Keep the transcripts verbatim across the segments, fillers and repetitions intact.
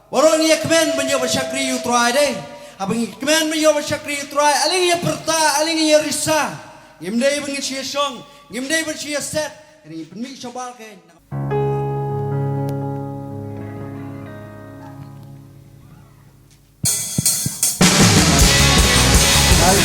Baroh ngi ïa kmen ban ïoh ban shakri ïa u Trai de. Haba ngi kmen ban ïoh ban shakri ïa u Trai, ale ngi ïa pyrta, ale ngi ïa risa. Ngim dei ban ngi shu ïa shong, ngim dei ban shu ïa set. Ngi pynmih shabar ke. Ai te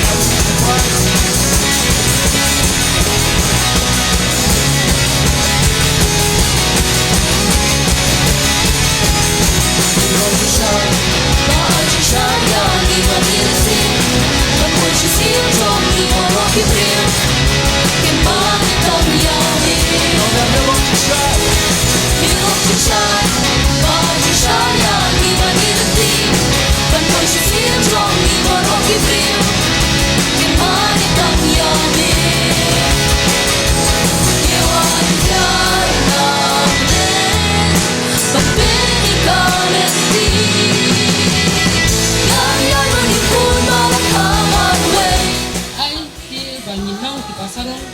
ba ngi nang ki pasarong,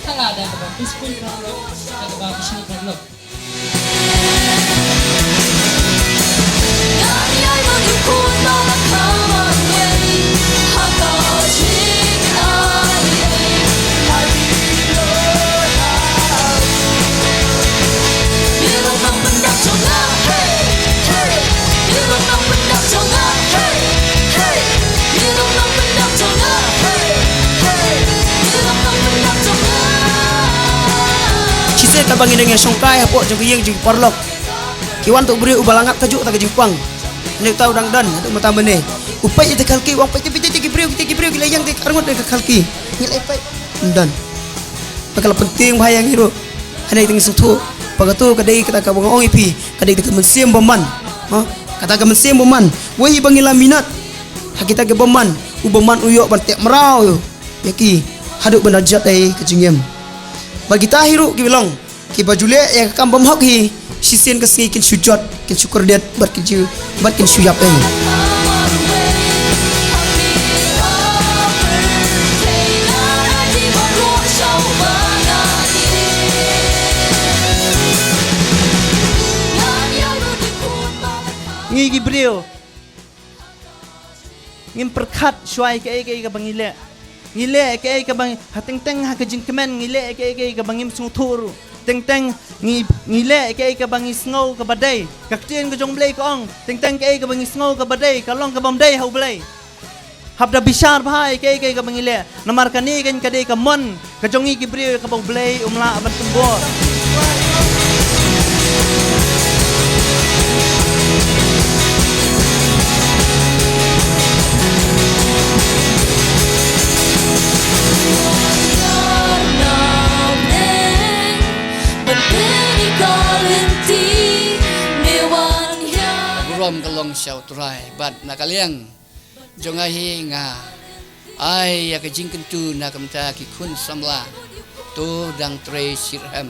thala da kaba pynskun paralok, da kaba pynskun paralok. Shisien haba ngi dang ïa shongkai hapoh jong ka ïing jong ki paralok, ki wan tang u briew uba la ngat kajuh ta ka jingpang. Hynrei uta u dang don haduh mynta mynne. U peit ïa ki khalki, u ong peit, peit, peit, ki briew, ki briew ki la ïeng, ki arngut ïa ki khalki. Ngi la peit, ym don. Ba ka la pyntieng bha ïa ngi ruh. Hangne te ngi sngewthuh ba kato ka dei kata kaba nga ong ïa phi, ka dei kata ka mynsiem bymman. Ha? Kata ka mynsiem bymman. Wei hi ba ngi la minot ha kita ki bymman, u bymman u ïoh ban teh mraw ïa ki haduh ban da jot ei ka jingim. Ba kita hi ruh ki long kiba ju leh ïa ka kam bymhok hi, shisien ka sngi kin shu jot, kin shu kordit bad kin shu, bad kin shu ïap ei. Ngi ki briew ngim pyrkhat shuwa ïa kaei kaei kaba ngi leh. Ngi leh ïa kaei kaba ngi, ha teng teng ha ka jingkmen ngi leh ïa kaei kaei kaba ngim sngewthuh ruh. Teng teng ngi, ngi leh ïa kaei kaba ngi sngew kaba dei. Ka ktien ka jong U Blei ka ong, teng teng kaei kaba ngi sngew kaba dei ka long kabym dei ha U Blei. Hap da bishar bha ïa kaei kaei kaba ngi leh. Namar kane kan ka dei ka mon ka jong ngi ki briew kaba U Blei um lah ban pynbor. Burom ka long sha U Trai bad na ka liang jong nga hi nga ai ïa ka jingkyntu na ka bynta ki khun samla, to dang trei shitrhem.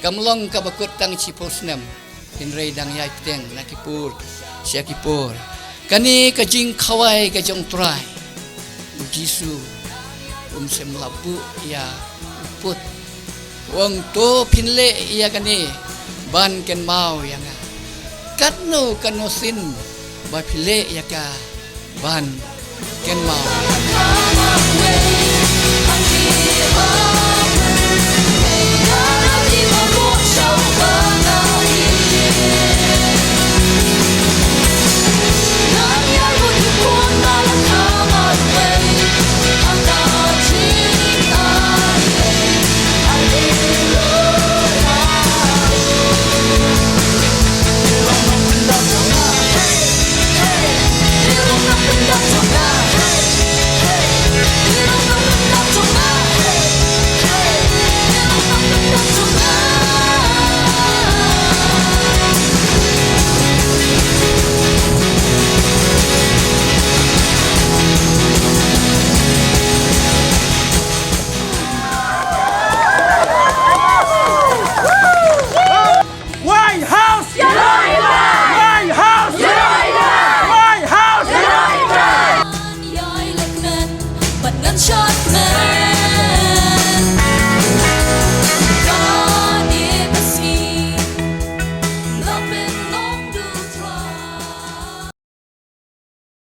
Kam long kaba kut tang shiphew snem, hynrei dang ïai bteng na ki por sha ki por. Kane ka jingkhawai ka jong U Trai. U Jisu um shym la buh ïa u pud. U ong to phin leh ïa kane ban kynmaw ïa nga. Katno katno sien ba phi leh ïa ka ban kynmaw.